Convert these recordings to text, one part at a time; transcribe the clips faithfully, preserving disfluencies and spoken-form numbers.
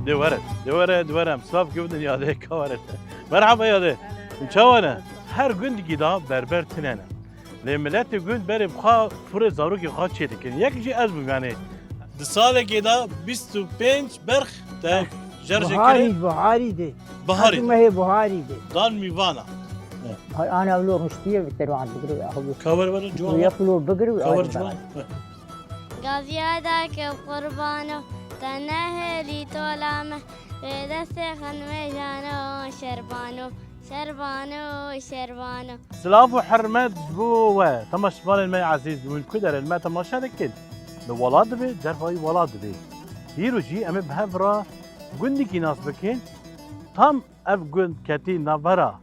Dê were, dê were, dê were, em silav kevin yadê, ka were. Merhaba yadê. Çawa ne? Her gundikî da berber tine ne. Lê miletê gund berê bi xwe furê zarokê xwe çê dikin. Yek jî ez bûm, yanî di salekê de bîst û pênc berx te jer jê Buharî, kirin. Buharî de. Buharî. Her mehê buharî de. Dan mîvana. Hay ana vlo ruştiye bi terwan bigri, ahu. Kaver vere ciwan. Ya flo bigri, Kaver ay ciwan. Gaziya da ke qurbano, te nehêlî tola me, wê destê xenmê jano, şerbano, şerbano, şerbano. Silav û hurmet ji bo we, temaşevanên me ezîz, hûn ku derê li me temaşe dikin? Li welat dibê, dervayî welat dibê. Hîro jî em ê bi hev re gundikî nas bikin. Tam ev gund ketî navbera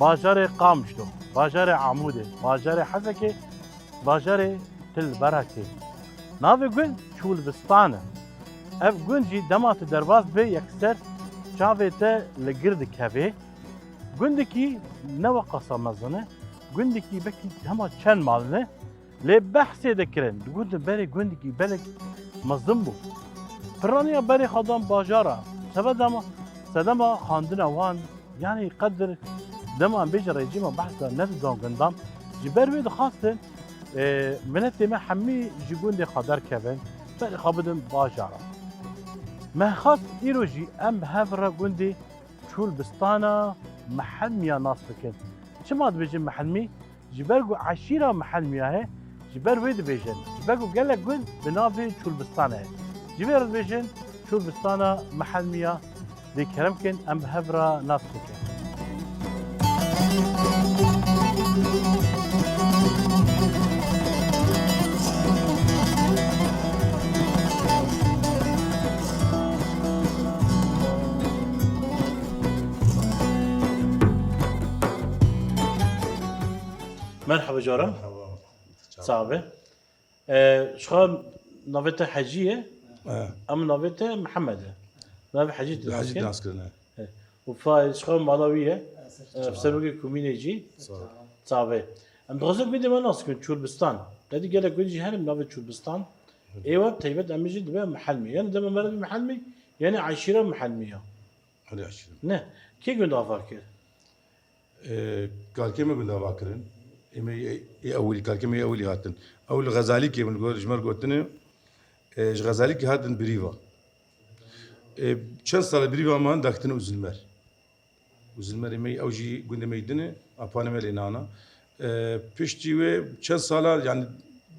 bajarê Qamişlo, bajarê Amûdê, bajarê Hesekê, bajarê Til Berakê. Navê gund Çûlbistan e. Ev gund jî dema tu derbas bê yekser çavê te li gir dikevê. Gundekî ne weqasa mezin e. Gundekî bekî hema çend mal ne. Lê behsê dikirin, digotin berê gundekî belek mezin bû. Piraniya berê xwe dan bajara, sedema, sedema xwendina wan, yanî qedir dema em bêjin rejîma behs de nedidan gundan, ji ber wê dixwastin, e, miletê me hemî ji gundê xwe derkevin, berê xwe bidin bajara. Me xwest îro jî em bi hev re gundê Çûlbistana Mihelmiya nas bikin. Çima dibêjin Mihelmî? Ji ber ku eşîra Mihelmiya ye, ji ber wê dibêjin. Ji ber ku gelek gund bi navê Çûlbistan heye. Ji vê re dibêjin Çûlbistana Mihelmiya. Dê kerem kin, em bi hev re nas bikin. Merhaba caran. Merhaba. Sax be. E, ji xwe navê te Hecî ye. E. Em navê te Mihemed e. Navê Hecî tu nas kirin. Nas kirin, e. E. Û fa ji xwe mala wî ye. E, serokê komînê jî. Sax be. Em dixwazin gundê me nas kirin, Çûlbistan. Qedî gelek gund jî hene bi navê Çûlbistan. Ê we bi taybet em jî dibe Mihelmî. Yani deme me re Mihelmî, yani eşîra Mihelmî ya. Hadi eşîra. Ne? Kê gund ava kir? E, kalkê me gund ava kirin. Ê me ê, ê ewilî, kalkê me ê ewilî hatin. Ew li Xezalîkê min got, ji me re gotine, e, ji Xezalîkê hatin Birîva. E, çend sal Birîva man dakitin Uzilmer. Uzilmerê me, ew jî gundê me din e, apanê me lê nana. E, piştî wê çend sala, yani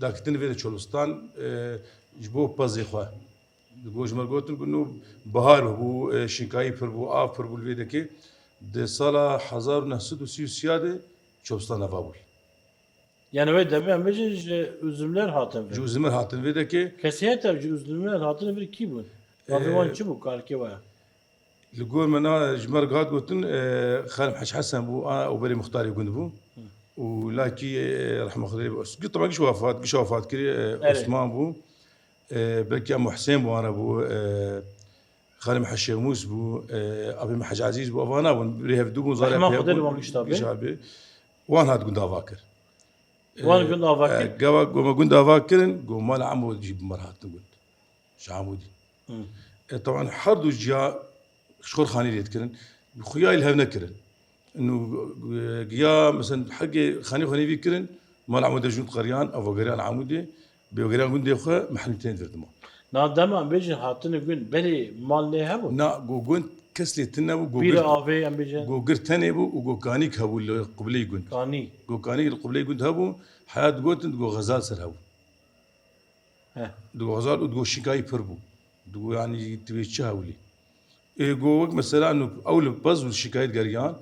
dakitin vê de Çolistan, e, ji bo pezê xwe. Li gor ji me gotin ku nû bihar bû, e, şinkayî pir bû, av pir bû li vê dekê. Di sala hezar û neh sed û sî û sê de Çobistan ava bû. Yani wê demê em bêjin ji Uzimler hatin vir. Ji Uzimler hatin vê dekê. Kesiyet ev ji Uzimler hatin vir kî bûn? Navê wan çi bû, kalkê we? Li gor me na ji me re hat gotin, e, Xalim Hec Hesen bû, a, ew berê muxtarê gund bû. Hı. Û lakî, e, rehma Xwedê lê bû. Giş, taban giş wefat, giş wefat kirî, e, Erê. Osman bû. E, belkî Emo Husên bû, wana bû, e, Xalim Hec Şêxmûs bû, e, Abê me Hec Ezîz bû, evana bûn, birê hevdû bûn, zarê Rehma Xwedê li wan giş tabe. Giş abi. Wan hat gund ava kir. Wan gund ava kir. E, gava goma gund ava kirin, go mala Emo jî bi me re hatin gund. Ji Amûdî. Hı. E, taban her du ciya ji xwe xanî lê dikirin. Xuya li hev nekirin. Inu, e, giya, mesela, hegê xanî xwe nêvî kirin, mala Amûdê jûn qeriyan, ava geriyan Amûdê, bê geriyan gundê xwe Mihelmî tên vir dima. Na dema em bêjin hatine gund, berê mal lê hebû? Na, go gund kes lê tune bû, go Pîra gir, avê em bêjin. Go gir tenê bû û go kanîk hebû li qibleyê gund. Kanî. Go kanîk li qibleyê gund hebû, heya digotin, digo xezal ser hebû. He. Digo xezal û digo şîkayî pir bû. Digo, yanî, tu bê çi hewlî? Ê, go wek mesela, nu ew li pez û şîkayî digeriyan,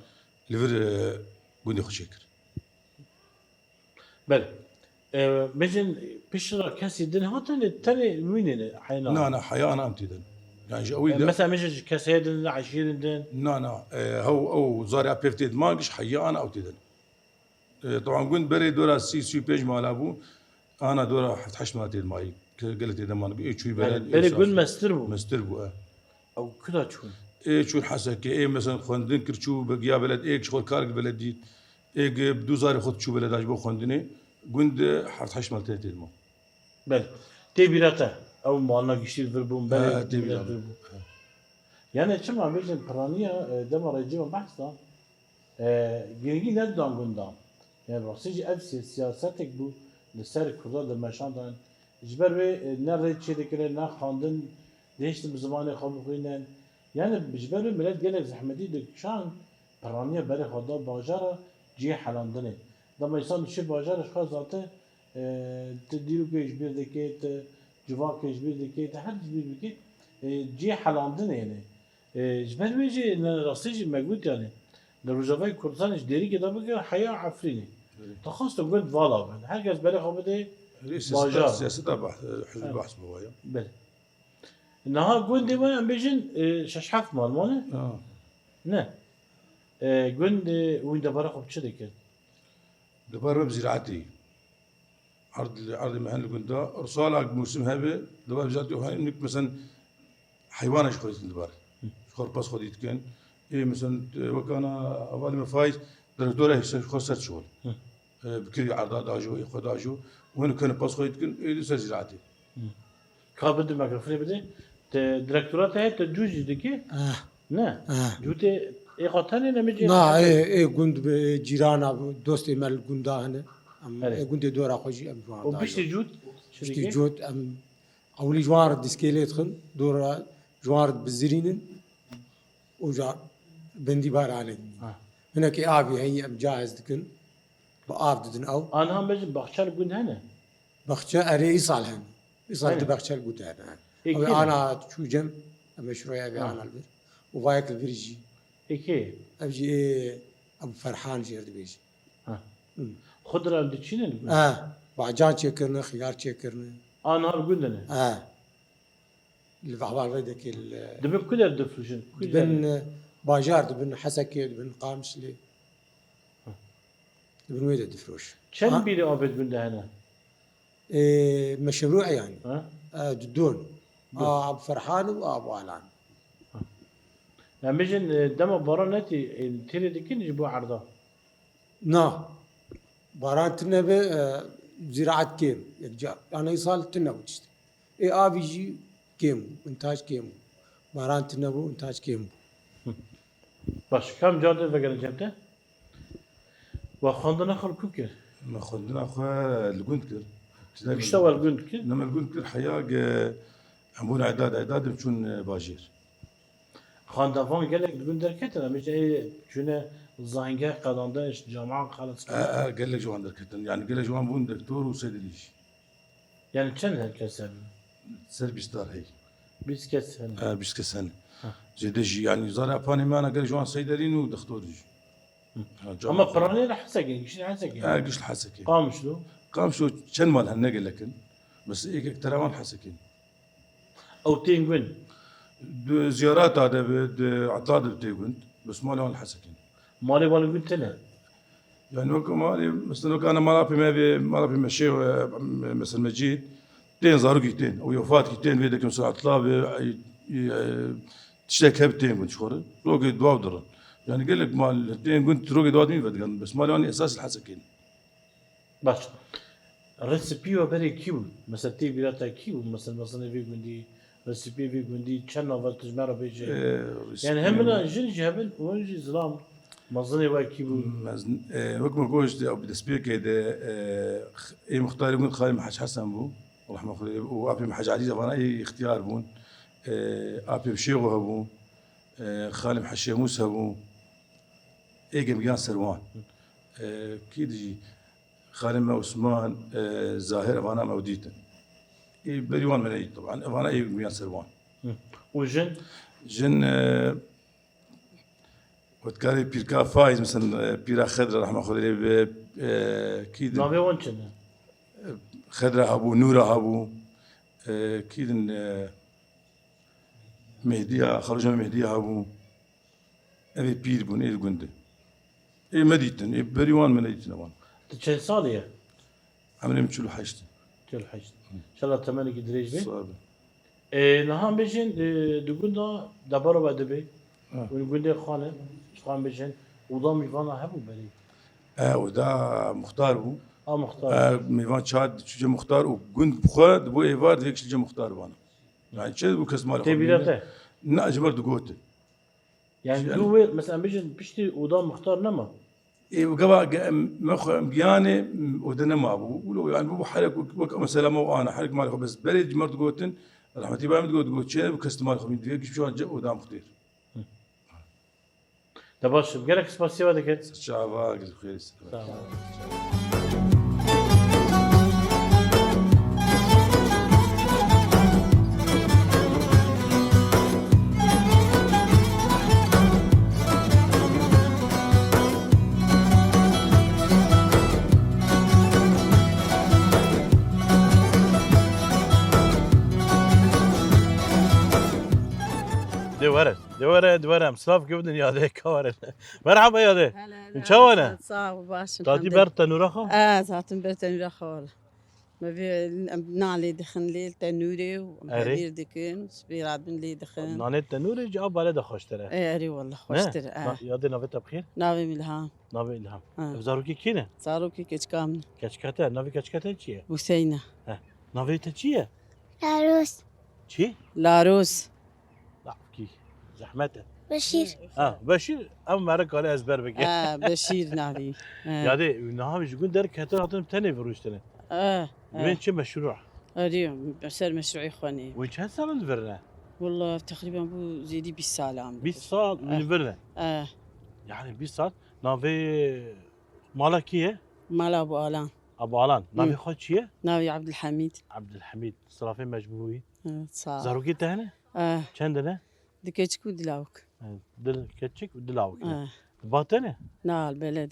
li vir, e, gundê xwe çêkir. Belê. E, bêjin piştre kesî din hatin, tenê wînê ne, heyna. Na, na, heya ana em tê din. Yani ji ewî E, de mesela bêjin ji keseyê din, eşîrin din. Na, na, e, hew, ew zarê pêv tê diman, giş heya ana ew tê din. E, teban gund berê dora sî, sî û pênc mala bû, ana dora heft heşt mala tê dimayî. Ke gelek tê diman, ê çûyî Yani beled, ê berê sas. Gund mestir bû. Mestir bû, e. Ew kuda çûn? Ê çûn Hesekê, ê mesela xwendin kir çû, be giya beled, ê ji xwe kar kir beledî, ê gi bi du zarê xwe çû beleda ji bo xwendinê, gund heft heşt mal tê tê dima. Belê. Tê bîra te, ew malna giştî li vir bûn, belê Ha, tê bîra vir bûn. Yani çima bêjin piraniya, e, dema recîma behs da, e, giringî nedan gundan. Yani rastî jî ev si-, siyasetek bû li ser Kurda dimeşandan. Ji ber wê, e, ne rê çêdikire, ne xwendin dihiştin bi zimanê xwe bixwînin. Yani ji ber wê milet gelek zehmetî dikişand, piraniya berê xwe da bajara cihê helandinê. Dema însan diçe bajara ji xwe zate, e, tu dîrokê ji bîr dike, tu civakê ji bîr dike, tu her ji bîr bike, e, cihê helandinê yani. E, ji ber wê jî, ne rastî jî me got yani. Li Rojavayê Kurdistanê ji Dêrikê de bigire heya Efrînê. Belê. Dixwastin gund vala bin. Her kes berê xwe bide Belê, siyaseta, bajar. Siyaseta bah-, e, hizb Evet. Bahs bû ya. Belê. Niha gundê we em bêjin, e, şeş heft mal mane? Ha. Ne. E, gund, e, wî debara xwe bi çi dikin? Debara bi ziraetê. Erd li, erdê me hene li gund de. Sala mûsim hebe, dibare bizato hene, nik, mesela, heywana ji xwe dikin dibare. Hı. Ji xwe pez xwe dikin. Ê, mesela, wekana hevalê me Faiz, direktora hêşe ji xwe ser çol. Hı. E, bikirî erda dajo, ê xwe dajo. Û hene kene pez xwe dikin, ê, di ser ziraetê. Hı. Ka bide mikrofonu bide. Te direktora te heye, te cû jî dikî? Ah. Ne? Ah. Cûtê ê xwe tenê ne mi cê Na, xwe ê, ê gund bi, ê cîrana, dostê me li gunda hene. Em, Erê. Ê gundê dora xwe jî em ji wan O da biştê yo. Cût? Biştê çi dikî? Cût em ewilî ji wan re diskêlê dixin, dora ji wan re bizirînin. Û ca bendî baranê. Ha. Hinekî avî heyî em cahiz dikin. Bi av didin ew. Anha bêjin baxçe li gund hene? Baxçe erê îsal hene. Îsal Hene. Di baxçe li gund hene. Ê, Ew kî ne? Ana çû cem, em ê şiroya vê Ha. Ana li vir. Û vayek li vir jî. Ê kê? Ev jî ê Ebu Ferhan jê re dibêje. Ha. Hı. Xwe di re diçînin? Ha. Bacan çêkirine, xiyar çêkirine. Anha li gund hene? Ha. Li vehval vê dekê li Dibin ku der difroşin? Ku Dibin, der? E, bajar dibin, Hesekê dibin, Qamişlê. Hı. Dibin wê de difroş. Çend Ha? Bîrê avê di gund de hene? E, meşru yani. Ha? E, didon. Dur. A, Abu Ferhan û Abu Alan. Ha. Yani bêjin, e, dema baran netî, e, têrê dikin ji bo erda? Na. Baran tine be, e, ziraet kêm, yekca. Yani îsal tine bû tiştî. Ê avî jî kêm bû, întac kêm bû. Baran tine bû, întac kêm bû. Baş, kam car dê vegerin cem te? We xwendina xwe li ku kir? Me xwendina xwe li gund kir. Gişta we li gund kir? Ne me li gund kir, heya ge em bûn edad, edad em çûn, e, bajêr. Xandavan gelek li gund derketin, em ê çûne zahîngeh qedandin, ji camiyan xelas kirin. E, e, gelek ji wan derketin. Yani gelek ji wan bûn doktor û seydelî jî. Yani çend her kes hebin? Ser bîst dar hey. Bîst kes hene. E, bîst kes hene. Ha. Zêde jî, yani zara panê me ana gelek ji wan seydelîn û doktor jî. Hı. Ha, camiyan Ama xelas. Piranê li Hesekê, giştin Hesekê. E, giş li Hesekê. Qamişlo? Qamişlo çend mal hene, ne gelek in. Bes êk, êk terewan Hesekê. Ew tên gund? Di ziyarata de bi, di etla de bi tê gund. Bes malê wan li Hesekê ne. Malê wan li gund tine? Yani wek malê, mesela wek ana mala pê me vê, mala pê me şêw, e, mesela Mecîd, tên zarokî tên. Ew wefat kî tên vê de ke mesela etla be, e, e, tiştek hebe tên gund ji xwe re. Rokê dua dirin. Yani gelek mal tên gund rokê dua din vedigerin. Bes malê wan esas li Hesekê ne. Baş. Resipî we berê kî bû? Mesela tê bîra te kî bû? Mesela mezinê vê gundî, resipî vê gundî, çend nava tu ji me re bêje? Ee, resipî Yani hemina jin jî hebin û hûn jî zilam. Mezinê we kî bû? Mezin, e, wek me goşt, ew bi destpêkê de, e, ê muxtarê gund Xalê Mehec Hesen bû. Rehme Xwedê. Û apê min Hec Elî de vana ê ixtiyar bûn. E, apê min Şêxo hebû. E, xalê min Heşê Mûs hebû. Ê gemiyan ser wan. E, kî dijî? Xalê me Osman, e, Zahir, evana me ew dîtin. Ê berî wan me nedît, teban. Evana ê gemiyan ser wan. Hı. Û jin? Jin, e, Wetkarê pîrka Faiz, mesela, e, pîra Xedra, rehma Xwedê lê be, e, kî din? Navê wan çi ne? E, Xedra hebû, Nûra hebû, e, kî din, e, Mehdiya, Xalûca Mehdiya hebû. Ev ê pîr bûn, ê li gund in. Ê me dîtin, ê berî wan me nedîtine wan. Tu çend salî ye? Emrê min çil û heşt e. Çil û heşt. Înşallah temenekî dirêj be. Sağ be. E, niha em bêjin, e, di gunda debara we dibe. Ha. Û gundê xwe ne, xwe em bêjin, oda mêvana hebû berê? E, oda muxtar bû. A, muxtar. E, mêvan çar diçû cem muxtar û gund bi xwe dibû êvar, divê kişî cem muxtar vana. Yani çi dibû kes malê xwe bîne? Tê bîra te? Na, ji ber digotin. Yani du wê, mesela em bêjin piştî oda muxtar nema? Ê, gava ge-, em, me xwe, em giyanê, m, ode nema bû. Wilo, yani, bû herek wek, wek mesela me û ana, herek malê xwe bes berê ji me digotin, rehmetî bavê min digot, digot, çê, bu kes malê xwe bîn, divê giş bişan ce oda muxtêr. Hı. De baş, gelek spasiya we dikin. Çava, gil xêr. Sağ ol. De were, de were, de were. Em silav gibidin yadê, ka were. Merhaba yadê. Hele, hele. Çawa ne? Sağ ol, baş. Tatî ber tenûra xwe? E, zaten ber tenûra xwe were. Me vê em nan lê dixin lê tenûrê û em Erê. Pevîr dikin, spî radin lê dixin. Nanê tenûrê ji a bale de xweştir e. E, erê wallah, ne? Xweştir e. Na-, yadê navê te bi xêr? Navê min Îlham. Navê Îlham. Ha. Ev zarokê kê ne? Zarokê keçika min. Keçika te, navê keçika te çi ye? Huseyna. He. Navê te çi ye? Laros. Çi? Laros. Lafkî. Zehmet e. Beşîr. Ha, Beşîr, em mere kare ezber bike. Ha, Beşîr navî. Ha. Yadê, niha ji gund derketin hatin tenê viruştine. Ha, ha. Wên çi meşru? Erê, ser meşruî xwe nê. Wê çend sal in virine? Wallah, teqrîben bû zêdî bîst sal am. Bîst sal Ha. Wî virine? Ha. Yani bîst sal. Navê mala kî ye? Mala Abu Alan. Abu Alan. Hı. Navê xwe çi ye? Navê Abdülhamid. Abdülhamid. Sirafê me ji bo wî. Hı, sağ ol. Zarokê te hene? Eh. Çend ne? Du keçik û du lawik. Eh, du keçik û du lawik ne? Eh. Di ba te ne? Na, li beled.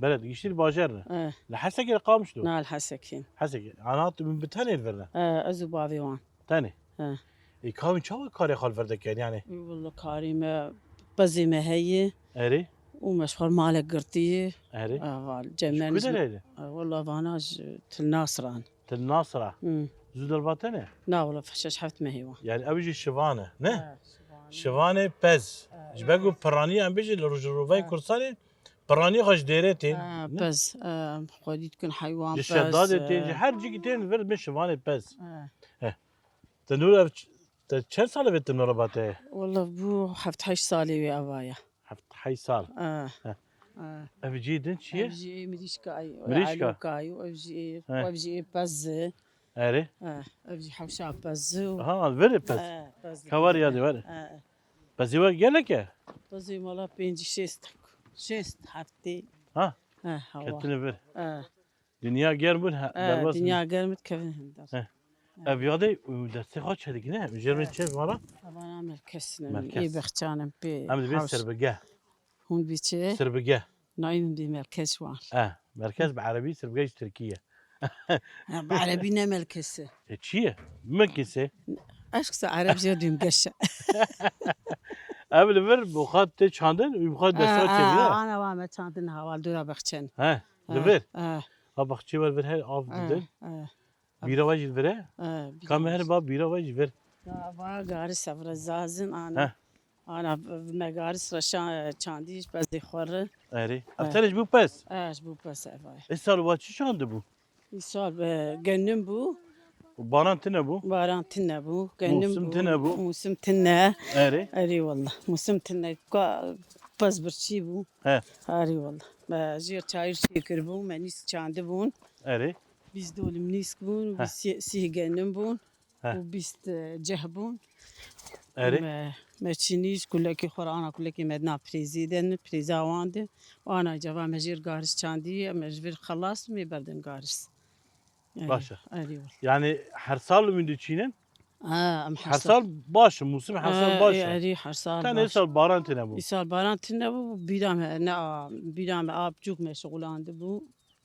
Beled, giştî li bajar ne? Eh. Li Hesekê li Qamişlo? Na, li Hesekê. Hesekê. Ana tu bi tenê li vir ne? Eh, ez û bavê wan. Tenê? He. Ê, ka hûn çawa karê xwe li vir dikin, yani? Ê, walla karê me, pezê me heye. Erê? Û me ji xwe malek girtiye. Erê? Ava, Ji cemeniz ku derê ne? Ê, walla vana ji Til Nasran. Til Nasra. Hı. Zû derva te ne? Na, walla şeş heft mehê wan. Yani ew jî şivan e, ne? He, şivan e. Şivanê pez. He. Ji ber ku piranî em bêjin li Rojhilatê He. Kurdistanê, piranî xwe ji dêrê tên, He, ne? Pez. He, xwedî dikin heywan Ji pez, şedadê tên, he. Ji her cîkî tên vir bin şivanê pez. He. He. Tenûr ev ç-, te çend sal e vê tenûra ba te ye? Walla bû heft heşt salê wê ava ye. Heft heşt sal. Ah. Heh. Ah. Ev cihê din çi ye? Ev jî ê mirîşka ay, Mirîşka? Alokay û ev jî ê, Heh. Ev jî ê pez e. Erê? Ah, ev jî hewşa pez e û Ha, verê pez. Ah, pez Ka var ya de, verê. Ah. Pezê we gelek e? Pezê mala pêncî şêst. Şêst heftê. Ha? Ah, hawa. Ketine ver. Ah. Dinya germ bûn, he, Eh, derbas dinya bûn. Germ dikevin hinder. Heh. Ev yadê, û destê xwe çedik ne? Û jêr min çe vana? Evana merkez ne, Merkez. Ê bexçanim pê Em dibê hewş. Sirbige. Hûn bî çi? Sirbige. Nayî min bî merkez wan. Eh, merkez bi erebî, sirbige ji tirkî ye. Ha, bi erebî ne melkesi. E, çi ye? Mekese. Eşk se ereb jê dîm geşe. Ev li vir bi xwe tê çandin, wî bi xwe destva Ah, çêbîne. Ah, ana wa me çandin hawal dûra bexçen. He, li vir. Ah. Ha, baxçê we li vir her av didin. Ah. Bîra we jî vir e? Ka me her ba bîra we jî vir. Ya, va garis evre zazin ana. Heh. Ana, me garis re şa-, çandî ji pezê xwe re. Erê. Ev tenê ji bo pez? Eh, ji bo pez ev ay. Îsal wa çi çandibû? Îsal, e, genim bû. Baran tine bû? Baran tine bû. Genim Mûsim bû. Tine bû? Mûsim tine. Erê. Erê wallah. Mûsim tine. Ka-, pez birçî bû. He. Erê wallah. Me jê çayir çêkir bû. Me nîs çandibûn. Erê. Bîst dolim nîsk bûn, Heh. bîst sî-, sîh genim bûn Heh. û bîst, e, ceh bûn. Erê. Me, me çînî ji kulekî xwe re ana kulekî me dina pirêzî de, pirêza wan de. Û ana ceva me jêr gariş çandî, em ji vir xelas me berdin gariş. Erê, Baş e. erê wal. Yani her sal min diçînin? Ha, em Her her sal. sal baş e, mûsim her sal Ha, baş e, e. erê, her sal Tenê baş. sal baran tine bû. Îsal baran tine bû, bîra me, ne a, bîra me a biçûk me şixulandibû.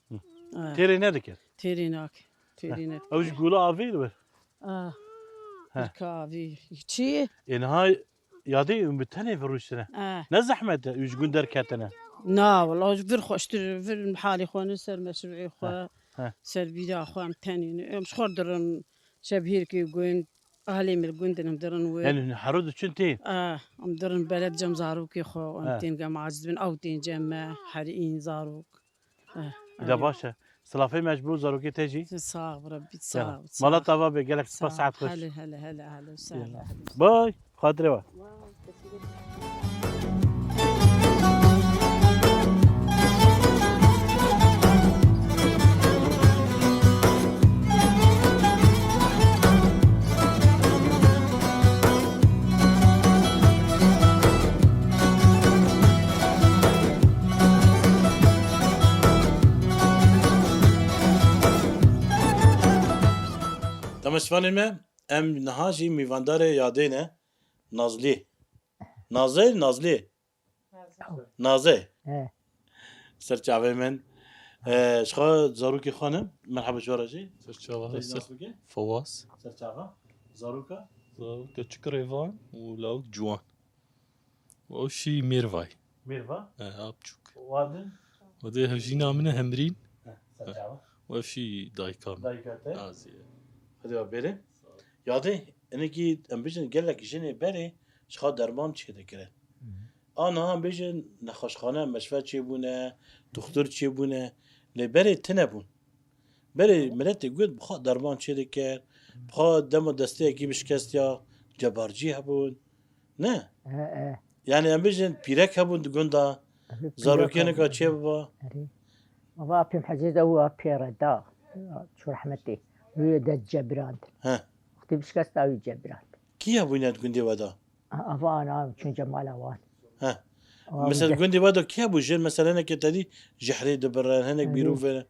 Hı. Ha. Têrê nedikir? Têrê nak. Têrê Heh. nedikir. Ew ji gula avê li wir? Ah. Heh. Birka avê. Çi? Ê niha yadê em bi tenê virûştine. Ah. Ne zehmet e, ew ji gund derketine. Na, wala ji vir xweştir, vir halê xwe ne ser meşruê xwe, Heh. Heh. ser bîra xwe em tenê ne. Em ji xwe dirin şebhêrkê gund, ahlê me li gund in em dirin wir. Yani hero diçin tê? Ah, em dirin beled cem zarokê xwe, em Heh. tên gem aciz bin, ew tên cem me, herî în zarok. Eh, Îda erê. baş e. Silafê me ji bo zarokê te jî. Sax bi Rebbî, Ya. sax, Mala sax. tava be, gelek spas, Sax. saet xweş. Hele, hele, hele, hele, sax, Ya. hele. Bay, xatirê we. Temaşevanên me, em niha jî mîvandarê yadê ne, Nazlî. Nazê, Nazlî. Nazê. He. Ser çavê min. E, ji xwe zarokê xwe ne, merhaba ji we re jî. Ser çava Te hesir. nas bike? Fawaz. Ser çava. Zaroka? Zaroka çik rêvan û lawik ciwan. Û ew şî mêrvay. Mêrva? E, a biçûk. Wadin? Wadê hevjîna min e Hemrîn. He, ser çava. Û ev şî dayika min. Dayika te? Azî. Hadi we bêrê. Yadê, hinekî em bijin gelek jinê berê ji xwe derman çêdikire. Hı hı. A niha em bêjin nexweşxane, meşve çêbûne, doxtur çêbûne, lê berê tine bûn. Berê miletê got bi xwe derman çêdikir, bi xwe dema desteyekî bişkestiya cebarcî hebûn. Ne? E, e. Yani em bêjin pîrek hebûn di gunda, Erê, zarokê pîrek nika hebûn. çê biba. Erê. Ava apê Hecê de û apê re da. Çû rehmetê. Wî de cebirand. He. Wextê bişkesta wî cebirand. Kî hebûne di gundê we de? A-, ava ana çûn cemala wan. He. Ava Mesela wî de- gundê we de kî hebû jin? Mesela hinekê te dî jehrê dibirin, hinek Erê. bîrû verin.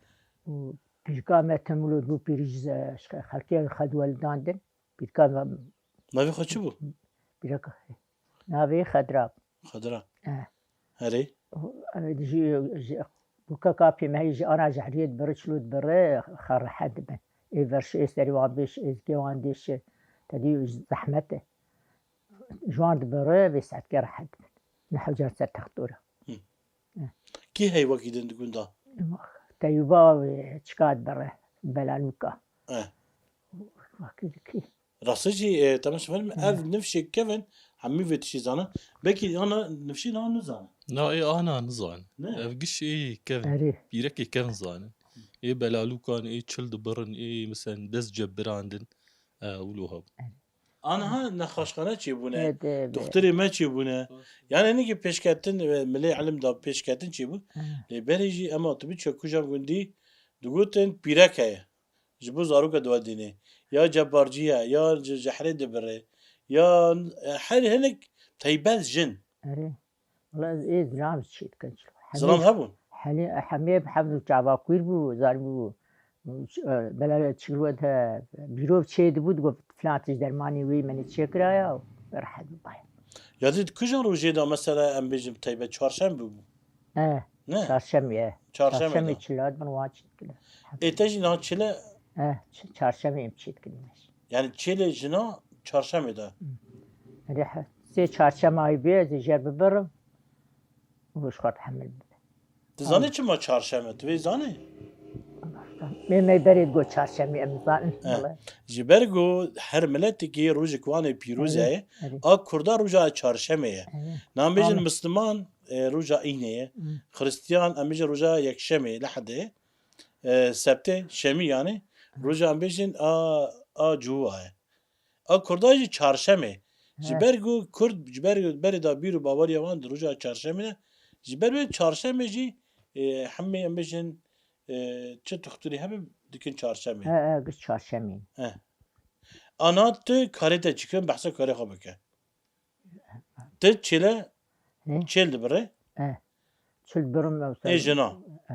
Û pîrka me Temûlûd bû pîrî ji ze-, xelkê xedwelidandin. Pîrka me Navê xwe çi bû? Pîreka. Navê Xedra. Xedra. Eh. Herê. Û, e, ji, ji, bûka kapê me ji ana jehriyê dibiri, çilû dibiri, xwe rehet dibin. Ê verşi, ê serî wan bêş, ê zikê wan dêş, te dî zehmet e. Ji wan dibiri, vê saetkê rehet dibin. Ne hewcan ser textora. Hı. Eh. Kî hey wekî din di gunda? Teyûba, e, çika dibiri, Belalûka. Eh. Wekî dikî. Rastî jî, e, temaşevanên me, Hı. ev nifşê kevin, hemî vê tiştî zanin. Belkî ana nifşê niha nizanin. Na, ê ana nizanin. Ne? Ev giş ê kevin. Erê. Pîrekê kevin zanin. Ê belalûkan, ê çil dibirin, ê, mesela, dest cebirandin. E, wilo hebû. Aniha nexweşxane çêbûne, Evet, evet. Doktorê me çêbûne. Yani hinekî pêşketin, e, milê ilim da pêşketin çêbû. Hı. Lê berê jî ema tu biçe kujan gundî, digotin pîrek heye. Ji bo zaroka diwedînê. Ya cebarcî ye, ya ji jehrê dibire, ya, e, her hinek taybet jin. Erê. Wala ez ê zilam çê dikin. Zilam hebûn? Helê, hemê bi hevd û çava kûr bû, zarî bû. Bela çigirwe de bîrov çê dibû, digot, filan tişt dermanî wî menê çêkiraya û rehet bû baya. Ya dî di kujan rojê de, mesela, em bêjin taybet çarşembe bû? E, Ne? çarşemê ye. Çarşemê Çarşemê de. çila dibin wan çê dikin. Ê te jî niha çile? E, ç-, çarşemê em çê dikin. Yani çêlê jina çarşemê de. Hı. Erê he. Sê çarşema wî bê, ez ê jer bibirim. Û ji xwe hemil bibe. Tu zanî çima çarşeme? Tu vê zanî? Mê me berê digot çarşemê, em zanin. Eh. Wele. Ji ber ku her miletekî rojek wan ê pîroz Erê, heye, erê. A Kurda roja çarşemê ye. Erê. Nam bêjin Amin. Misliman, e, roja înê ye. Hı. Xristiyan, em bêjin roja yekşemê, lehedê. E, sebtê, şemî yani. Hı. Roja em bêjin a, a cuwa ye. A Kurda jî çarşemê. Ji He. ber ku Kurd, ji ber, berê da bîr û baweriya wan di roja çarşemê ne. Ji ber wê çarşemê jî, e, hemê em bêjin, e, çi tuxturî hebe dikin çarşemê. He, he, giş çarşemê. He. Ana tu karê te çi kin, behsa karê xwe bike. Tu çêle, He? Çêl dibire? He. Çil birim mesela. Ê jina. He.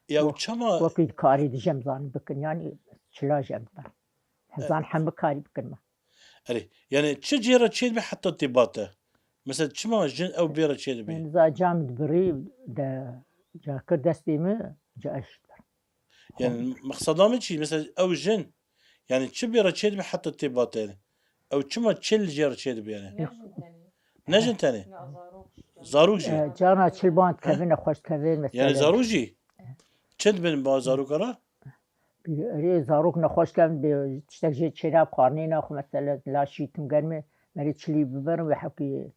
Ya Wek-, çama wekî karî dijem zan bikin, yani çila jem ber. He. Zan hemî karî bikin me. Erê, yani çi cêra çêdibe heta tê bate? Mesela çima jin ew bêra çêdibe? Yani za cam dibirî de cakir destê min, ca eşit ber. Yani mexseda min çi? Mesela ew jin, yani çi bêra çêdibe heta tê bate yani? Ew çima çi li jêra çêdibe yani? Ne jin tenê? Ne jin tenê? Ya zarok. Zarok jî. E, cana çil ban dikevin, nexweş dikevin mesela. Yani zarok jî? Çi dibin ba zaroka re? Erê zarok nexweş kevin, bê tiştek jê çêra xwarinê naxwe mesela, la şîtim germê, merê çilî biberin wê hewkî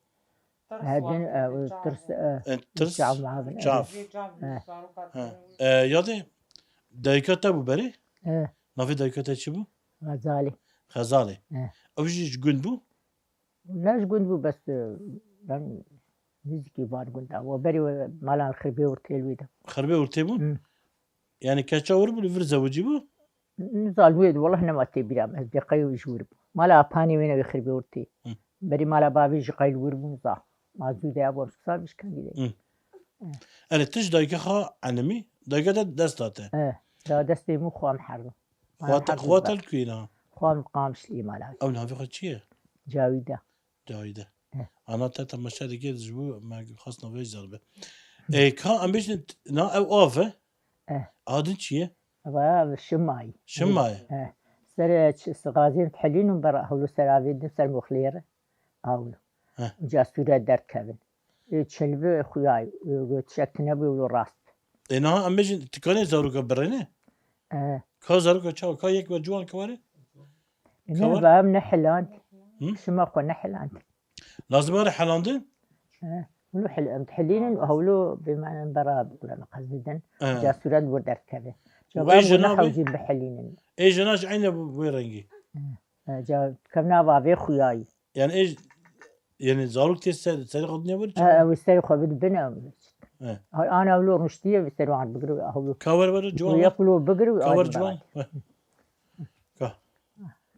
Tirs Hedin, wan e, dibê, tirs, çav. E, tirs, çav mavin, çav. Evet. Vê çav Ha. Zarok Ha. E, yadê, dayika te bû berê? E. Navê dayika te çi bû? Xezalê. Xezalê. E. Ew jî ji gund bû? Ne ji gund bû, bes, e, ben nizikî van gunda. We berê we malan xirbê û têl wî de. Xirbê û tê bû? Hı. Yani keça wir bû, li vir zewicî bû? Nizal wê, wela nema tê bîra min, ez bêqey ji wir bû. Mala apanê wê ne wê xirbê wir tê. Hı. Berî mala bavê jî qey li wir bû, niza. Ma zû de ya bom, sa vîş kengî de. Hı. Hı. Erê, tu ji dayika xwe enimî, dayika te dest da te. E, da destê min xwam herdo. Xwa te, xwa te li ku yê niha? Xwam Qamişlî mala. Ew navê xwe çi ye? Cawîde. Cawîde. Heh. Ana te temaşe dike, ji bo me xwest navê jî zanibe. Ê, ka em bêjin, na ew av e? Eh. Adin çi ye? Eva Şimayî. Şimayî. Eh. Serê ç-, s-, gaziyên dihilînin ber hewlo ser avê din ser Moxlêr. Hewlo. Heh. Ca sûre derdikevin. Ê, çilbi xuyayî, ê, tişek tune bû wilo rast. Ê, niha em bêjin, tikanê zaroka birêne? Eh. Ka zaroka çawa? Ka yek we ciwan ke were? Ne, Ka were? Ba em nehiland. Hı? Şima xwe nehiland. Lazim were helandin? Eh. Wilo hil-, em dihilînin û hewlo bê me em bera bikule me qezdidin. Eh. Ca sûret wir derdikeve. Û Ca ê ba em jina ne bê? Hewcî bihilînin. Ê jina ji eyne bi wê rengî. Eh. Eh, ca kevna va vê xuyayî. Yani ê, yani zarok tê ser, serê xwe dinê wir çi? Eh, ew serê xwe bidibin ew. Eh. Hay ana wilo rûniştiye wî serê wan bigir û hewlo. Ka wer wer ciwan Wî wa? Yek wilo bigir û Ka wer adî ciwan? bigir. Weh. Ka.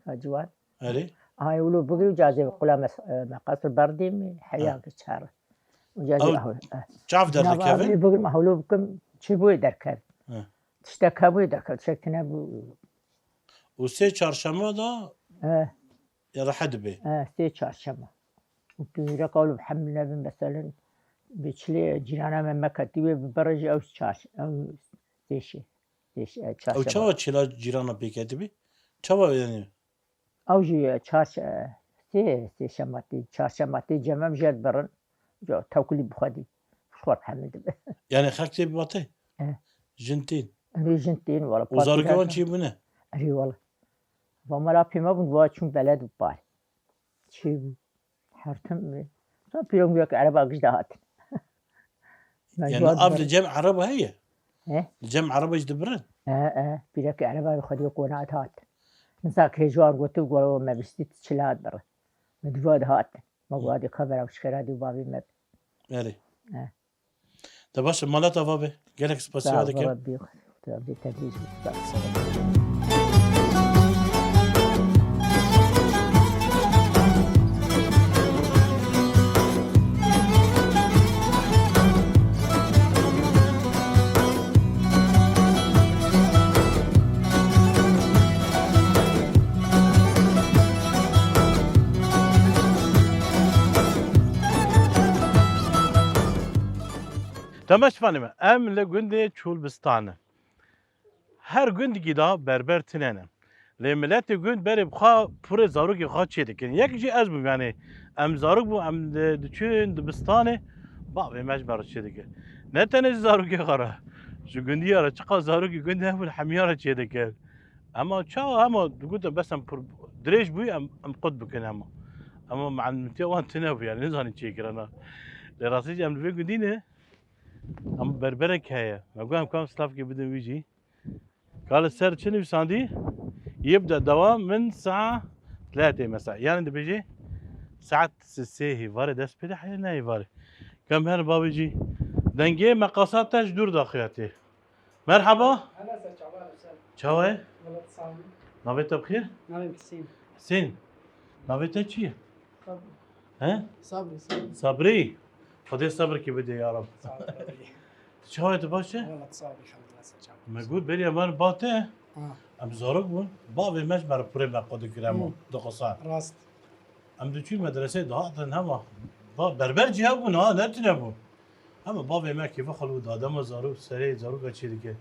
Ka ciwan. Erê. Hay wilo bigir û cazê qula mes-, eh, meqas berdî mi heya Ha. ki çar. Û cazê Ew ahwe. Eh. Çav Nava derdikevin? Bigir ma hewlo bikim çi bûyê derkev. Ha. Tiştek hebûyê derkev. Tiştek tune bû. Û sê çarşema da Eh. Ya rehet dibe. Eh, sê çarşema. Û tu zîrek ew li bi hemil nebin, meselen, bi çilê cîrana me meketî wê bi berê jî ew çarş-, ew sê şê, sê şê, eh, Ew çarşema. Çawa çila cîrana pêketî bî? Çawa yani? Ew jî, eh, çarş-, eh, sê, sê şema tê, çarşema tê cemem jê dibirin. Ca tewkilî bi xwedî. Xwar hemil dibe. Yani xelk tê bi batê? Eh. Jin tên? Erê jin tên, wala. Û zarokê wan çê bûne? Erê wala. Va mala pê me bûn, va çûn beled û par. Çê bû. Her tim mi? Sa pîrek mîrek ereba giş de hatin. Yani av li cem ereba heye? He? Li cem ereba jî dibirin? He, he. Pîrek ereba xwedî qonat hat. Min sa kê ji wan gotin, gora me bistî çila dibirin. Me diva dihat. Me got, "Hadi ka bera xêra dî û bavê me." Erê. Eh. De baş e, mala te ava be. Gelek spasiya dikim. Sağ ol, Rabbi. Rabbi tebî. Sağ ol. Temaşevanê me, em li gundê Çolbistan in. Her gundikî de berber tune ne. Lê miletê gund berê bi xwe pûrê zarokê xwe çêdikin. Yek jî ez bûm, yanî em zarok bûn, em di-, diçûn dibistanê, bavê me ji me re çêdikir. Ne tenê ji zarokê xwe re, ji gundiya re, çiqas zarokê gund hebûn, hemiya re çêdikir. Ema çawa, ema digotin bes em pir dirêj bûyî, em, em qut bikin ema. Ema me'limtiya wan tune bû, yanî nizanin çêkirina. Lê rastî jî em li vê gundî ne, em berberek heye. Me got em ka em silavkê bidin wî jî. Ka li ser çi nivîsandî? Yebde dewam min saet tletê mesela. Yani dibêje saet sê hêvarê dest pê de heye ne hêvarê. Kem her bavê jî dengê meqasa te ji dûr daxiyatê. Merhaba. Hela ser çavan ser. Çawa ye? Welat sağ olun. Navê te bi xêr? Navê min Hüseyin. Hüseyin. Navê te çi ye? Sabri. He? Sabri, Sabri. Sabrî. Xwedê sebrikê bide ya Rab. Sağ ol. Tu çawa ye, tu baş e? Welat sağ ol, elhamdülillah, sen çawa? Me got beriya me ba te. Ha. Em zarok bûn. Bavê me ji me re pirê me xwe dikir hema. Hı. Diqisa. Rast. Em diçûn medreseyê dihatin hema. Ba, berber jî hebûn ha, ne tune bû. Hema bavê me kêfa xwe li dade me zarok, serê zaroka çê dike.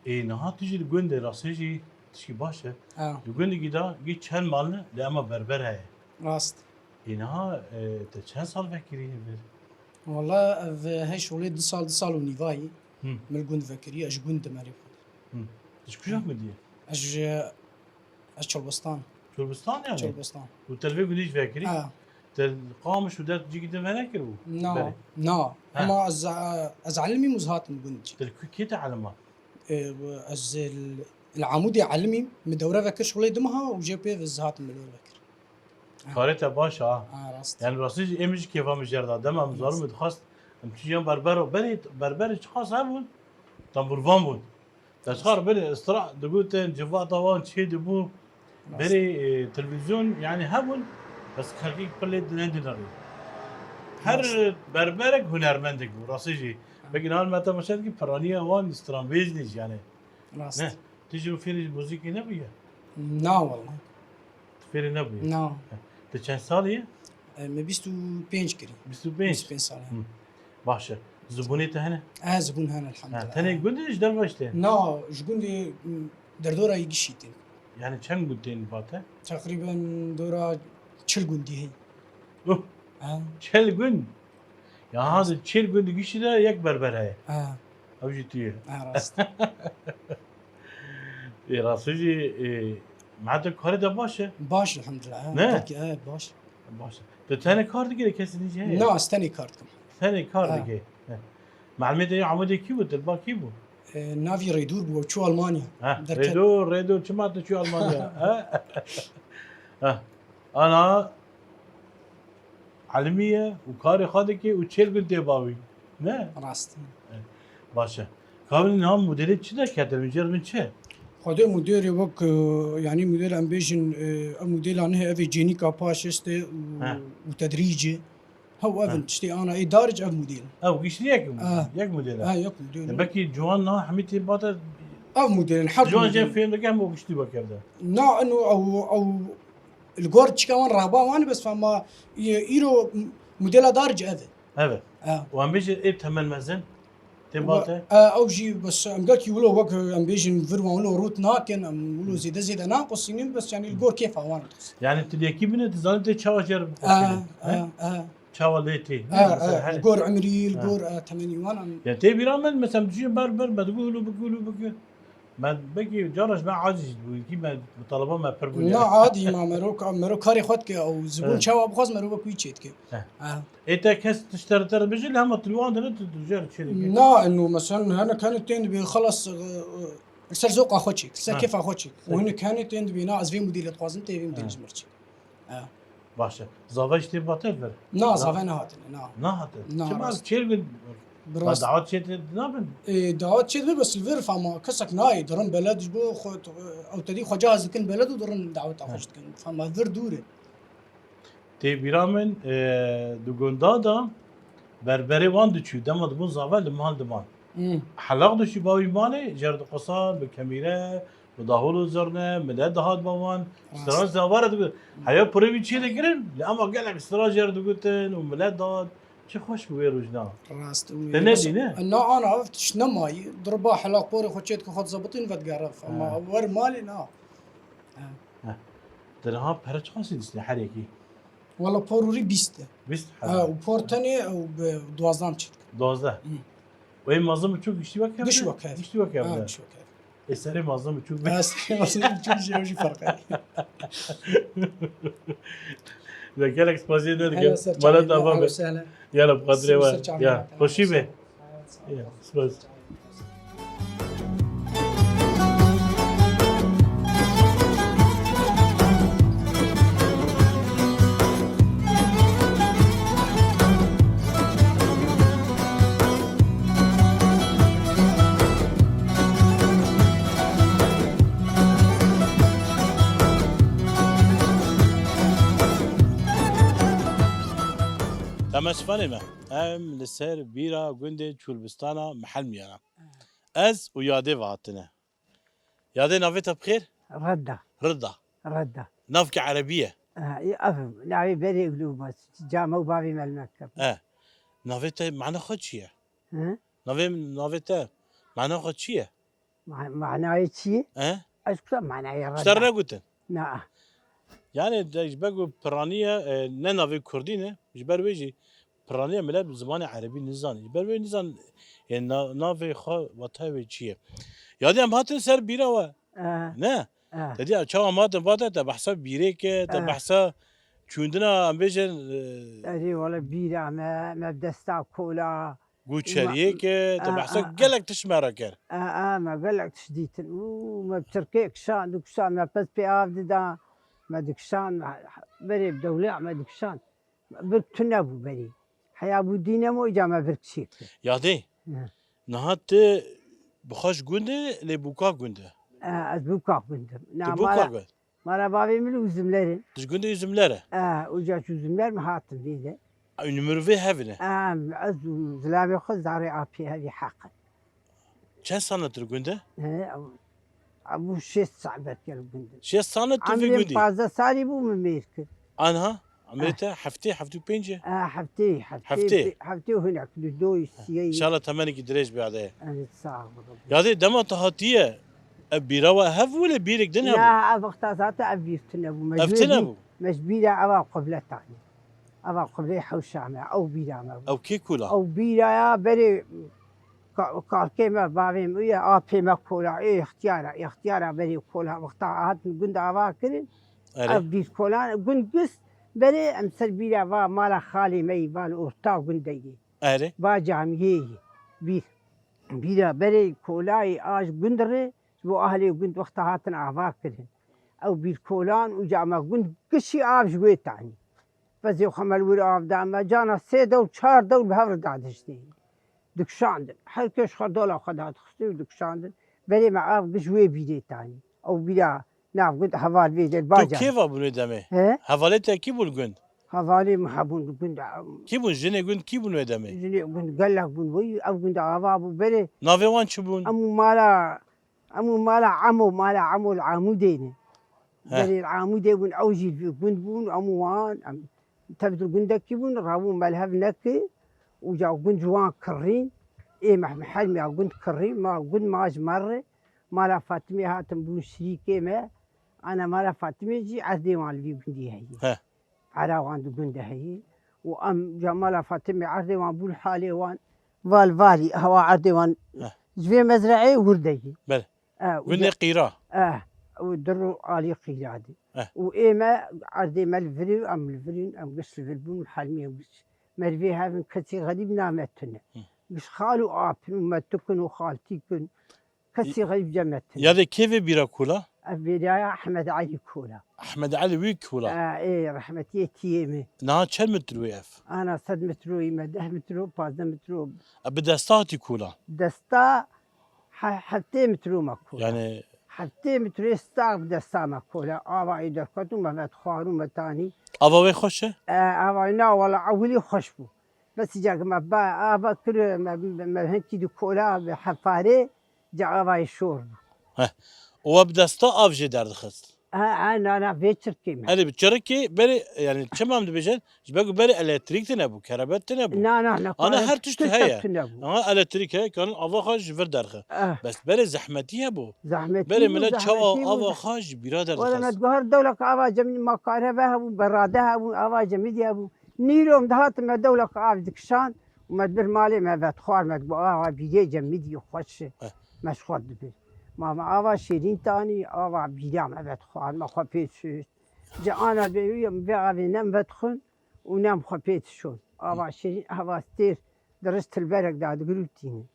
Ê, niha tu jî li gund e, rastî jî tişkî baş e. Ha. Li gundekî de gî çend mal ne, lê ema berber heye. Rast. Ê, niha, e, te çend sal vekirî vir? Wala ev hey şolê du sal, du sal û nîvayî. Hı. Min li gund vekirî, ez ji gund dimerî xwe. Hı. Tu ji kujak gundî ye? Ez ji, ez Çolbistan. Çolbistan yani? Çolbistan. Û te li vê gundî jî vekirî? Ha. Te Qamiş û der cîkî din venekiribû? Na, berê? Na. Ha. Hema ez, ez elimîm û ez hatim gund jî. Te li ku-, kê te elima? E, ez li, li Amûdê elimîm, min dewre vekir şolê du meha û jê pê ez hatim min dewre vekir. Ha. Karê te baş ha. Ha, rast. Yani rastî jî ê min jî kêfa min jê re da. Dema min zarû min dixwest, em çûyan berber, berê, berberê çiqas hebûn, tembûrvan bûn. Te çar berê istirah digotin, civata wan çê dibû. Rast. Berê, e, televîzyon, yani hebûn, bes xelkê pir lê dinendin rê. Her berberek hunermendek bû, rastî jî. Ha. Belkî niha me temaşe dikî, piraniya wan stranbêj ne jî yani. Rast. Ne? Tu jî fêrî muzîkê nebûye? Na wala. Tu fêrî nebûye? Na. He. Tu çend salî ye? E, me bîst û pênc kirî. Bîst û pênc? Bîst û pênc sal, he. Hı. Baş e. Zibûnê te hene? E, zibûn hene, elhamdülillah. Ha, tenê gundê ji derve jî tên? Na, ji gundê, m, derdora yê gişî tên. Yani çend gund tên ba te? Teqrîben dora çil gundî heye. Uh, ha. Çil gund? Ya, ha, di çil gund gişî de yek berber heye. Ha. Ew jî tu yî. Ha, rast. Ê, rastî jî, ê, meha te karê de baş e? Baş, elhamdülillah, ha. Ne? Belkî, evet, baş. Baş e. Tu tenê kar dikî, kesî din jî heye? Na, ez tenê kar dikim. Tenê kar Ha. dikî. He. Mealimê te yê Amûdê kî bû? Te li ba kî bû? E, navî Rêdûr bû, çû Almanya. Ha, Derket. Rêdûr, Rêdûr, çima tu çû Almanya? Ha? Ha. Ana, Elimî ye û karê xwe dike û çêl gund tê bawî. Ne? Rast. E, baş e. Ka min niha modêlê çi derkete, min jê re min çi? Xwedê modêlê wek, e, yanî modêl em bêjin, e, ev modêla nihe, ev ê cênîka paş este û, He. û tedrîcê. Hew ev He. in tiştê ana ê darîc ev modêl. Ew giştî yek, He. yek modêl e. Ha, yek modêl. E, belkî ciwan niha hemî tê bate Ev modêl in, her ciwan modêl. jê fêm dike hemû giştî wek ev de. Na, eno ew, ew Li gor çika wan raba wan e, bes fema, e, îro modela darîc ev e. Evet. Ha. Û em bêjin ê temel mezin, tê Wa-, bate? e, ew jî bes em gelkî wilo wek em bêjin vir wan wilo rût nakin, em wilo zêde zêde naqusînin, bes yani li gor kêfa wan dixusin. Yani tu lê yekî bine, tu zanî tê çawa jê re E, biqusînî, e, he? e. Çawa lê tê, E, ne? Mesela e, her li gor emrî, li Ha. gor, e, temenî wan em Ya tê bîra min, mesela em dijî ber ber, me digo wilo bike, wilo bike. Me belkî cara ji me aciz bû, kî me mutaleba me pir bû ya. Na, adî ma mero ka-, mero karê xwe dike, ew zibûn He. çawa bixwaz mero wek wî çê dike. He. Ha. Ê te kes tişt te re te re bêje, lê hema tu li wan de ne tu, tu jê re çê dike. Na, eno, mesela, hinek hene tên dibê, xelas, e, e, li ser zoqa xwe çêk, li ser Ha. kêfa xwe çêk. Û Peki. hinek hene tên dibê, na, ez vê modêlê dixwazim, tê vê modêlê Ha. ji min re çêk. E. Baş e. Zave jî tê bate vir? Na, Na. zave nehatine, na. Nehatin. Na, Çima rast. çêl bin? Bi Ma rast. dawet çê te nabin? E, dawet çê dibe, bes li vir fama kesek nayê, dirin beled ji bo xwe, ew tedî xwe cihaz dikin beled û dirin daweta xwe He. ji dikin. Fama vir dûr e. Tê bîra min, e, di gunda da berberê wan diçû, dema dibûn zave li mal diman. Hmm. Helaq dişî bawî malê, jer diqisa bi kemîre, Bi dahol û zirne, milet dihat ba wan. Rast. Straj zava re digot. Heya pirê wî çê dikirin, lê ema gelek straj jê re digotin û milet dihat. Çi xweş bû wê rojna. Rast. Te nedî, ne? Na, ana, ev tişt nemayî. Diriba helaq porê xwe çê dike, xwe dizebitîn, vedigere. Ema Ha. wer malê na. Ha. Ha. Te niha pere çiqasî dîstî her yekî? Wala por û rî bîst e. Bîst Ha, hezar. û por tenê ew bi duwazdeh çê dike. Duwazdeh. Hı. Wê mezin biçûk giştî wek hev Giş de? wek hev. Giştî wek hev Ha, de. giş wek hev. Ê serê mezin biçûk be. Ha, serê mezin biçûk jî ew jî ferq e. Ve gelek spasiyê te dikim. Eya ser Mala çavê te me, ava be. Ew sehlen. Yala bi qadrê Ser we. çavê Ya, me, xweşî be. Ya, spas. Temaşevanê me, em li ser bîra gundê Çûlbistana Mihelmiyan e. Ez û Yadê ve hatine. Yadê, navê te bi xêr? Redda. Ridda. Redda. Navke erebî ye? Ha, ev navê berê Gulû bas. Cama û bavê me li me kir. E. Navê te mana xwe çi ye? Hı? Navê, navê te mana xwe çi ye? Ma-, manayê çi ye? E? Ez kuşa manayê Ji te re Redda. negotin? Na. Yani de ji ber ku piraniye, e, ne navê kurdî ne, ji ber wê jî piraniye millet bi zimanê erebî nizanî. Ji ber wê nizan, e, na-, navê xwe watayê wê çi ye. Yadê, em hatin ser bîra we. E. Ne? E. Te dî çawa em hatin vate te behsa bîrê ke, te E. behsa çûndina em bêjin, e, Erê wele bîra me, me bi desta kola. Goçeriyê ke, te Ah, behsa ah, ah. gelek tişt me re kir. Ah, ah, me gelek tişt dîtin. Û me bi tirkê kişand û kişand, me pez pê av dida. Me dikişand, me, berê bi dewleya me dikişand. Birk tune bû berê. Heya bû dîne me, îca me birk çêkir. Yadê, Hı. niha tu bi xwe ji gund e, lê bûka gund e? Ah, ez bûka gund im. Na, Tu bûka mala, gund? Mala bavê min Uzimler in. Ji gundê Uzimler e? E, uca ji Uzimler mi hatin vê de. Ew mirovê hev ne? E, ez û zilamê xwe zarê apê hevî heq in. Çend sal e tu li gund e? E, ew, ew bû şêst sal belkî li gund in. Şêst sal e tu vê Emrê gundî? Pazdeh salî bû min mêr kir. Anha? Emrê Eh. te heftê, heftê û pênc e? E, heftê, heftê, Heftê? heftê û hinek, li doyî, siyeyî. İnşallah temenekî dirêj bê Yadê. Evet, sağ ol. Yadê, dema tu hatiye, ev bîra we hev bû lê bîrek din hebû? Na, ev wexta zaten ev bîr tune bû. Me Ev ji wê tune bî-, bû? me ji bîra eva qiblet anî. Eva qibleyê hewşa me, ew bîra me bû. Ew kê kola? Ew bîra ya berê ka-, kalkê me, bavê me ya, apê me kola, ê ixtiyara, ixtiyara berê kola. Wexta hatin gund ava kirin, Erê. ev bîr kolan, gund gist, berê em ser bîra va mala xalê me yî, va li orta gundê yî. Erê. Va camiyê yî. Bîr. Bîra berê kolayê a ji gund re, ji bo ahlê gund wexta hatin ava kirin. Ew bîr kolan û cama gund gişî av ji wê tanî. Pezê xwe me li wir av da, me cana sê dew, çar dew bi hev re dadiştî. Dikişandin. Her kes xwe dola xwe dadixistî û dikişandin. Berê me av giş wê bîrê tanî. Ew bîra nav gund heval vê der Tu bacan. kê va bûn wê demê? He? Hevalê te kî bûn gund? Hevalê min hebûn li gund. Kî bûn? Jinê gund kî bûn wê demê? Jinê gund gelek bûn. Wî ev gund ava bû berê. Navê wan çi bûn? Em û mala Em û mala Emo, mala Emo li Amûdê ne. Heh. Berê li Amûdê bûn, ew jî li gund bûn, em û wan, em tev di gundekî bûn, rabûn me li hev nekir, û ca gund ji wan kirîn, ê me, me helmiya gund kirîn, ma gund ma ji me re, mala Fatimê hatin bûn şirîkê me, ana mala Fatimê jî erdê wan li vî gundî heye. Heh. Era wan di gund de heye û em cemala Fatimê erdê wan bû li halê wan val valî hewa erdê wan Heh. ji vê mezreeyê wir de yî. Bele. E, û Gundê de- Qîra. E, û dir û alî Qîra de. Eh. Û ê me erdê me li vir û em li vir in, em giş li vir bûn, helmî em giş. Me li vê hevin kesî xerîb name tune. Hı. Giş xal û ap in û me tu kin û xaltî kin. Kesî xeyb cemet. Yadê kê vê bîra kula? Ev bîraya Ehmed Elî kula. Ehmed Elî wî kula? E, ê, rehmetiyê tiyê min. Niha çend metre wê ev? Ana sed metre wî me, deh metre, pazdeh metre. E, bi desta hatî kula? Desta he-, heftê metre me kula. Yani Heftê metre sta bi desta me kula. Ava ê derket û me vet xwar û me tanî. Ava wê xweş e? E, ava na wala ewilî xweş bû. Bes îcar me ba ava kir, me, me hinkî di kola bi hefarê, ca avayê şor bû. Heh. Û we bi desta av jê derdixist? Ha, ha, na, na, vê çirkê me. Erê, bi çirkê berê, yani çima em dibêjin? Ji ber ku berê elektrîk tune bû, kerebet tune bû. Na, na, na, Ana her tişt heye. Tune bû. Aha, elektrîk heye, karin ava xwe ji vir derxe. Ah. Bes berê zehmetî hebû. Zehmetî Berê bû, millet çawa zehmetî bû. ava xwe ji bîra Wala me derdixist? diguhar dewlek ava cemî makare ve hebû, berade hebû, ava cemî diye hebû. Nîro em dihatin me dewlek av dikişan û me dibir malê me vetxwar me digot, "Ava bîrê cemidî xweş e." Eh. Me ji xwe dibir. Ma me ava şêrîn tanî, ava bîra me vetxwar, me xwe pê şûşt. Ci ana bê wî em vê avê nem vetxwin û nem xwe pê dişon. Ava şêrîn, ava stêr dirist hilberek dadigir û tînin.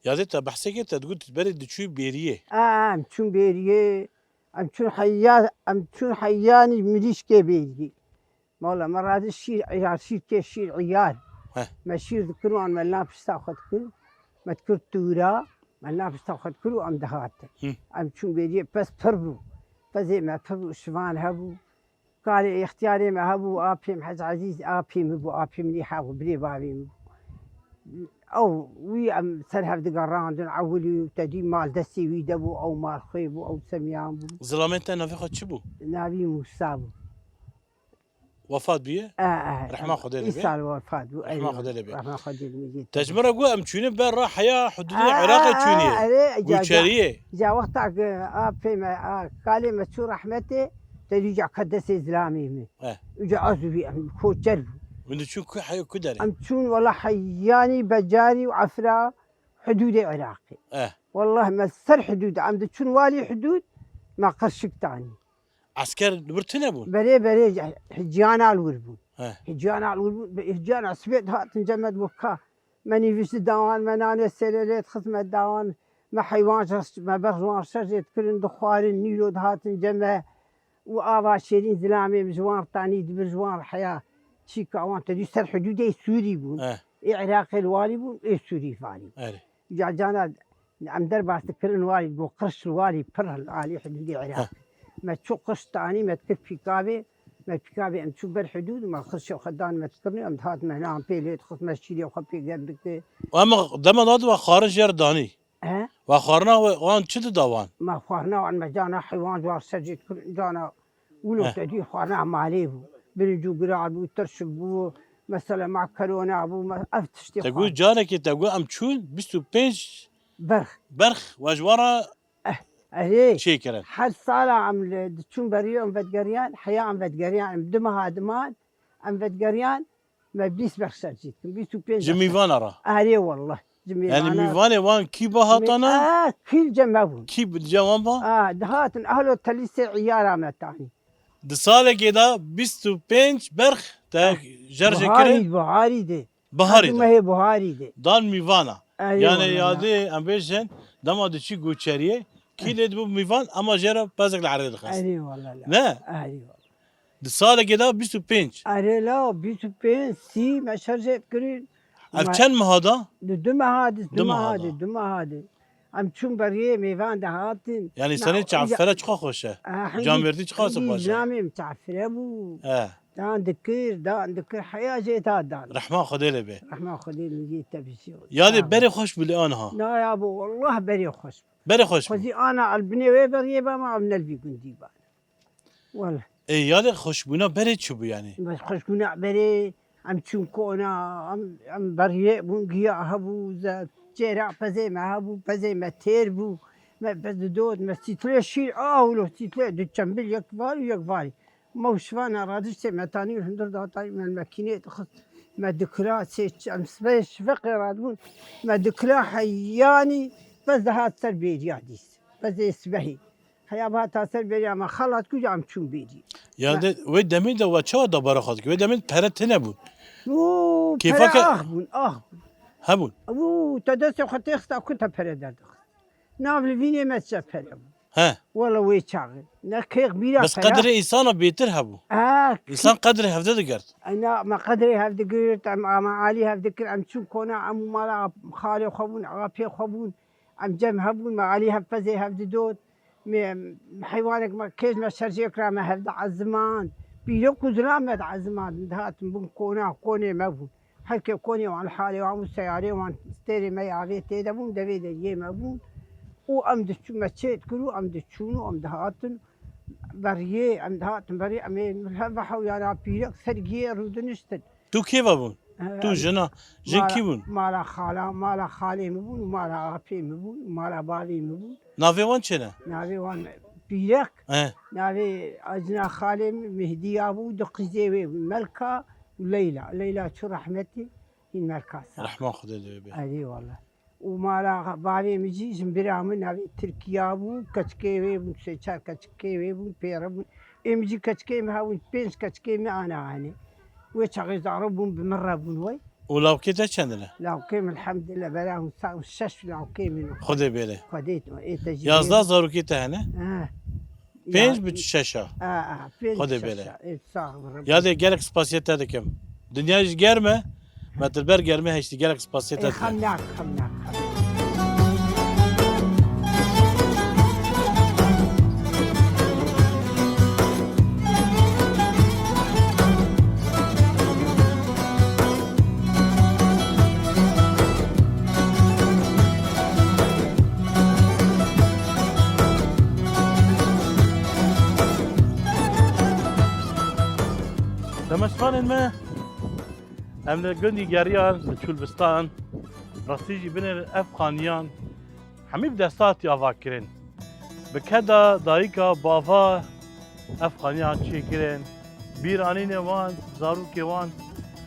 Yadê te behsê kir, te digot berê diçû bêriyê. A, em çûn bêriyê, em çûn heya, em çûn heyanî mirîşkê bêriyê. Mala me radî şîr, îyar şîr kê şîr îyar. Heh. Me şîr dikir wan me li nav pişta xwe dikir. Me dikir tûra, me li nav pişta xwe dikir û em dihatin. Hı. Em çûn bêriyê pez pir bû. Pezê me pir bû, şivan hebû. Kalê îxtiyarê me hebû, apê min Hec Ezîz, apê min bû, apê min î hev birê bavê min bû. Ew, wî em ser hev digerandin, ewilî û te dî mal destê wî de bû, ew mal xwê bû, ew semiyan bû. Zilamên te navê xwe çi bû? Navî Mûsa bû. Wefat bûye? E, e, Rehma Xwedê lê bê. Îsal wefat bû, Rehma ey, Xwedê lê bê. Rehma Xwedê lê bê. Te ji min re got, em çûne ber ra heya hududê Iraqê çûne. Erê, ca, ca, Goçeriyê. Ca wexta ke apê me, a, kalê me çû rehmetê, te dî ca ke destê zilamê min. Eh. Uca ez û wî em koçer bû. Hûn diçûn ku heya ku derê? Em çûn wela heyanî Becarî û Efra hududê Iraqê. Eh. Wela me ser hudud, em diçûn walî hudud, me qirşik tanî. Esker li wir tune bûn? Berê, berê, hiciyana li wir bûn. He. Hiciyana li wir bûn. Bi hiciyana sibê dihatin cem me digot ka. Me nîvîş didawan, me nanê selelê dixist me dawan. Me heywan şer, me berx ji wan şer jê dikirin, dixwarin, nîro dihatin cem me. Û ava şêrîn zilamê min ji wan tanî dibir ji wan heya. Çîka wan te dî ser hududê Sûrî bûn. He. Ê Iraqê li walî bûn, ê Sûrî valî. Erê. Ca cana em derbas dikirin walî, got qirş li walî pir li alî hidûdê Iraq. Heh. Me çû qirş tanî, me dikir pîkabê, me pîkabê em çû ber hidûd, me qirşê xwe dan me dikirin, em dihat me nan pê lê dixist, me şîrê xwe pê germ dikir. Û em dema da we xwarin jê re danî. He? We xwarina we, wan çi dida wan? Me xwarina wan, me cana heywan ji wan ser jê dikirin, cana Wilo Eh. te dî xwarina malê bû. Birinc û girar bû, tirşik bû, mesela makarona bû, me-, ev tiştê Te xwar. Got carekê te got em çûn bîst û pênc Berx. Berx we ji wan re Eh, erê. Çêkirin. Her sala em li, diçûn berî em vedgeriyan, heya em vedgeriyan, em du meha diman, em vedgeriyan, Me bîst berx ser jî dikin, bîst û pênc Ji berx ser. Mîvana re? Erê wallah. Ji Yani mîvana re. Mîvanê wan kî ba hatana? Aa, kî li cem me bûn. Kî li cem wan ba? Aa, dihatin ehlo telîsê îyara me tanî. Di salekê de bîst û pênc berx te Ah, jer jê kirin? Biharî, biharî de. Biharî de. Mehê biharî de. Dan mîvana. Erê Yani wallah. Yadê em bêjin, dema diçî goçeriyê, kî lê dibû mîvan, ama jê re pezek li erdê dixist. Erê wallah la. Ne? Erê wallah. Di salekê de bîst û pênc. Erê la, bîst û pênc, sî me şer jê dikirin. Ev Me-, çend meha da? Di du meha de, du Du meha meha de, da. du meha de. Em çûn beriyê mêvan de hatin. Yani Ne, senê ya- çafere çiqa xweş e. Ah, Camêrdî çiqa hindî baş e. Namê min çafire bû. He. Dan dikir, dan dikir, heya jê ta dan. Rehma Xwedê lê bê. Rehma Xwedê lê bê te bişî. Yadê Sağ ol. Berê xweş bû lê aniha. Na ya bu, wallah berê xweş bû. Berê xweş bû. Xwezî ana el binê wê beriyê ba ma em nelvî gundî ba. Wele. Ê, yadê xweşbûna berê çi bû yani? Bes xweşbûna berê, em çûn kona, em, em beriyê bûn, giya hebû, ze-, çêra pezê me hebû, pezê me têr bû. Me pez didot, me sîtlê şîr, a wilo sîtlê du çembil yek var û yek varî. Me û şivana radiştê me tanî û hundir da tayî me mekînê dixist. Me dikira sê ç-, em sibê şifeqê radibûn. Me dikira heyanî, bes dihat ser bêriya dîs. Bezê sibehî. Heya ba ta ser beriya me xelat kir, em çûn bêrî. Ya Me- de, wê demê de we çawa dabara xwe dikir? Wê demê pere tune bûn. Û Kêfa pere ke- ax bûn, ax bûn. Hebûn. Û te destê xwe têxista ku te pere derdixist. Nav li vînê me çe pere bûn. He. Wele wê çaxê. Ne kêx bîra Bes pere. Qedrê însana bêtir hebû. Ah, Însan qedrê hevde digirt. Ena me qedrê hev digirt, em, em alî hev dikir, em çûn kona, em û mala xalê xwe bûn, apê xwe bûn. Em cem hebûn, me alî hev pezê hev didot. Me, heywanek me kêj me şer jê kira me hev diezimand. Pîrek û zilam me diezimand. Dihatin bûn kona, konê me bûn. Her kê konê wan, halê wan û seyarê wan, stêrê me yavê tê de bûn, devê deriyê me bûn. Û em diçû-, me çêt kir û em diçûn û em dihatin. Beriyê, em dihatin beriyê, em ê hev hewyana pîrek ser giyê rûdiniştin. Tu kê ve bûn? He, Tu em jina, jin mala, kî bûn? Mala xala, mala xalê min bûn, mala apê min bûn, mala bavê min bûn. Navê wan çi ne? Navê wan Pîrek. He. Navê ajina xalê min Mihdiya bû, du qîzê wê bûn, Melka û Leyla. Leyla çû rehmetî, hîn Melka sağ. Rehma Xwedê li wê bê. Erê wele. Û mala bavê min jî, jinbira min navê Tirkiya bû, keçikê wê bûn, sê çar keçikê wê bûn, pêre bûn. Ê min jî keçikê min hebûn, pênc keçikê min ana hene. Wê çaxê zarok bûn, bi min re bûn wey. Û lawkê te çend ne? Lawkê min elhamdülillah, bera hûn sa û şeş lawkê min. Xwedê bêre. Xwedê ê te jî Yazda bêre. Zarokê te hene? Ha. Pênc Ya- bi şeş a. Ha, ha, pênc Xwedê şeş bêre. a. Ê, sax bî, Rebbi. Yadê gelek spasiyê te dikim. Dinya jî germ e. Me tu li ber germê hiştî, gelek spasiyê te Ê, dikim. Xem nak, xem nak, xem nak. Temaşevanên me, em li gundî geriyan, li Çûlbistan, rastî jî binêrin ev xaniyan hemî bi dest hatî ava kirin. Bi keda dayika, bava ev xaniyan çêkirin. Bîranînê wan, zarokê wan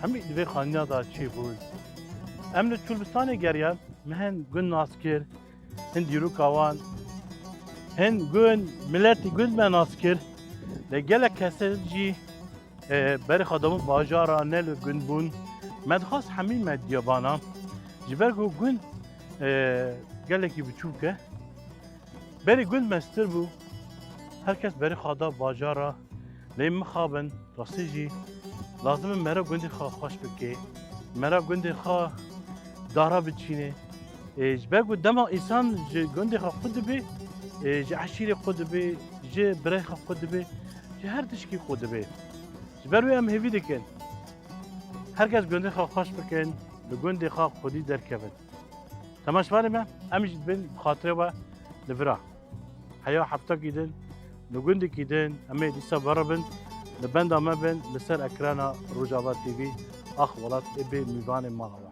hemî di vê xaniya de çêbûn. Em li Çûlbistanê geriyan, me hin gund nas kir, hin dîroka wan, hin gund, miletî gund me nas kir. Lê gelek kesên jî, e, berê xwe dabûn bajara, ne li gund bûn. Me dixwest hemî me diya bana. Ji ber ku gund, e, gelekî biçûk e. Berê gund mestir bû. Her kes berê xwe da bajara. Lê mixabin, rastî jî lazim e mera gundê xwe xweş bike. Mera gundê xwe dara biçîne. E, ji ber ku dema însan ji gundê xwe xwe dibe, e, ji eşîrê xwe dibe, ji birayê xwe xwe dibe, ji her tişkî xwe dibe. Ji ber wê em hêvî dikin, her kes gundê xwe xweş bikin, li gundê xwe xwedî derkevin. Temaşevanê me, em jî dibin bi xatirê we li vira. Heya heftekî din, li gundekî din, em ê dîsa beribin, li benda me bin, li ser ekrana Rojava T V, Ax Welat ê bê mîvanê mala we.